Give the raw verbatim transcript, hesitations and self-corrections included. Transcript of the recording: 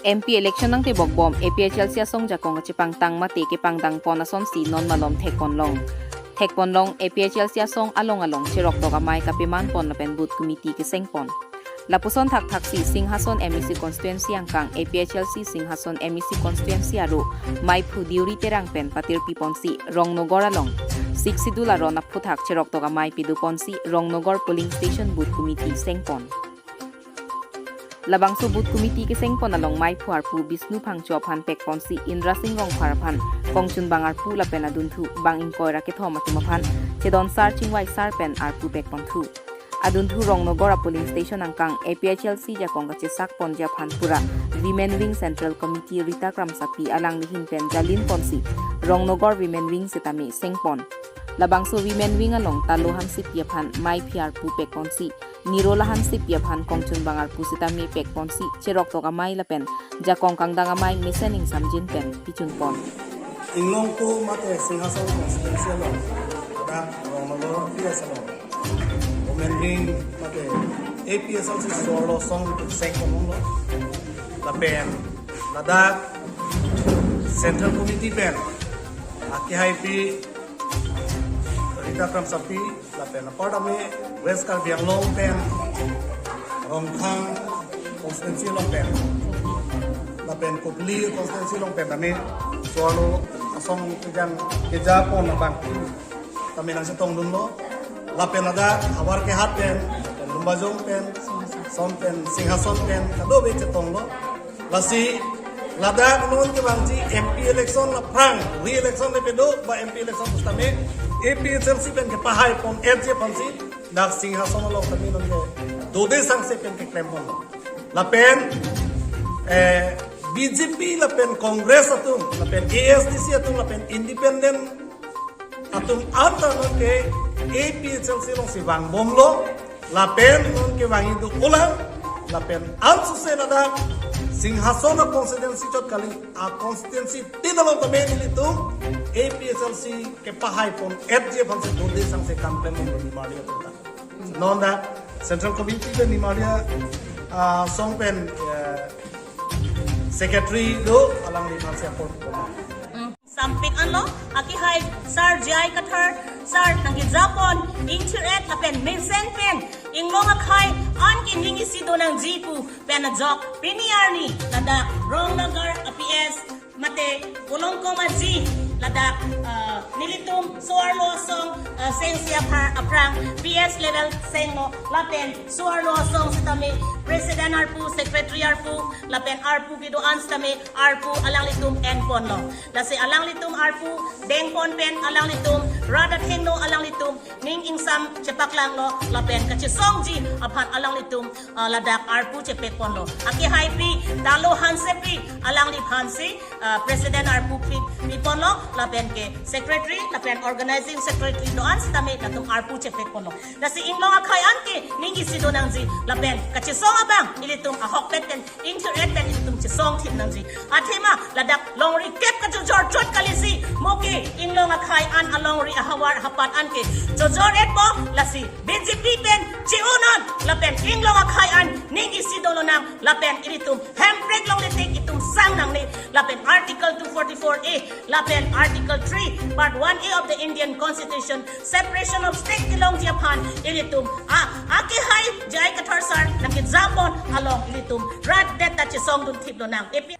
M P election nangtebok bom A P H L C asong jakong kachepangtang mate kepangtang pon asonsi non malom thekponlong. Thekponlong A P H L C asong along along cheroktok amei kapeman pon lapen booth committee keseng pon. Lapuson thakthaksi Singhason M A C constituency angkang A P H L C Singhason M A C constituency aro meiphu Deuri Terang pen patirpiponsi Rongnogor along Sixth Schedule aron aphuthak cheroktok amei pedoponsi Rongnogor polling station booth committee sengpon. Labangso booth committee kesengpon along meiphu arpu Bishnu Phangcho aphan pekponsi Indra Sing Rongphar aphan kongchunbang arpu lapen adunthu bang ingkoi ra kethom atum aphan Chedon Sar Chingvai Sar pen arpu pekponthu. Adunthu Rongnogor a polling station angkang A P H L C jakong kachesakponji aphan pura Women Wing Central Committee Rita Kramsapi alangli ahin pen jalinponsi Rongnogor Women Wing sitame sengpon. Labangso Women Wing along Talo Hansepi aphan meiphi arpu pekponsi Nirola Hansepi aphan kongchunbang arpu sitame pekponsi cheroktok amei lapen jakong kangdang amei mesen ingsamjin pen pichunpon. Inglongpo mate Singhason constituency along, ladak Rongnogor P S along, Women Wing mate A P H L C so-arlo asong sengpon longlo. Lapen ladak Central Committee pen akehaipi Rita Kramsapi lapen apar tame West Karbi Anglong pen Rongkhang constituency along pen lapen Kopili constituency along pen tame so-arlo asong kejang kejapon abang tame nangchetongdunlo. Lapen ladak Howraghat pen, lapen Lumbajong pen, son pen Singhason pen kadokave chetonglo. Lasi ladak non kevangji M P election aphrang, re-election le pedo ba M P election pusitame A P H L C pen kepahaipon F J aphansi dak Singhason along tame non ke dode sangse pen keklemponlo. Lapen eh, B J P lapen Congress atum lapen A S D C atum lapen independent atum anta non ke A P H L C alongsi vangbomlo. Lapen non kevangji do-olang. Lapen ansose ladak Singhason a constituency chot kali, a constituency tin along tame nelitum A P H L C kepahaipon F J aphansi dode sangse kam klemponlo nimarli atum ta. Non dak Central Committee pen nimarli asong pen eh, secretary do alangliphansi apor pon. Sampik anlo, akehai Sar J I Kathar Sar nangkejapon ingthir-et lapen mesen pen inglong akhei an ke ning isi donangji pu pen ajok pini arni ladak Rongnogor a P S mate Polongkom aji ladak ah, nelitum so-arlo asong ah, sengsi apha aphrang P S level senglo lapen so-arlo asong sitame president arpu, secretary arpu lapen arpu kedo-an sitame arpu alanglitum enponlo. Lasi alanglitum arpu dengpon pen alanglitum rat athengno alanglitum ning ingsam chepaklanglo lapen kachesongji aphan alanglitum ah, ladak arpu chepekponlo. Akehaipi Talo Hansepi alangliphansi ah, president arpu pi piponlo lapen ke secretary lapen organizing secretary do-an sitame latum arpu chepekponlo. Lasi inglong akhei an ke ning isi donangji lapen kachesong abang ilitum ahokpet pen ingthir-et pen ilitum chesongthip nangji. Athema ladak longri kep kachojor chot kalisi mo ke inglong akhei an alongri ahavar hapat an ke chojor-etpo. Lasi B J P pen che-onon lapen inglong akhei an ning isi dolonang lapen ilitum hemprek longle tik itum sang nangne lapen Article two forty-four A lapen Article three Part one A of the Indian Constitution separation of state kelongji aphan ilitum a akehai J I Kathar Sar nangkejapon along ilitum rat det ta chesongdunthip lonang. A P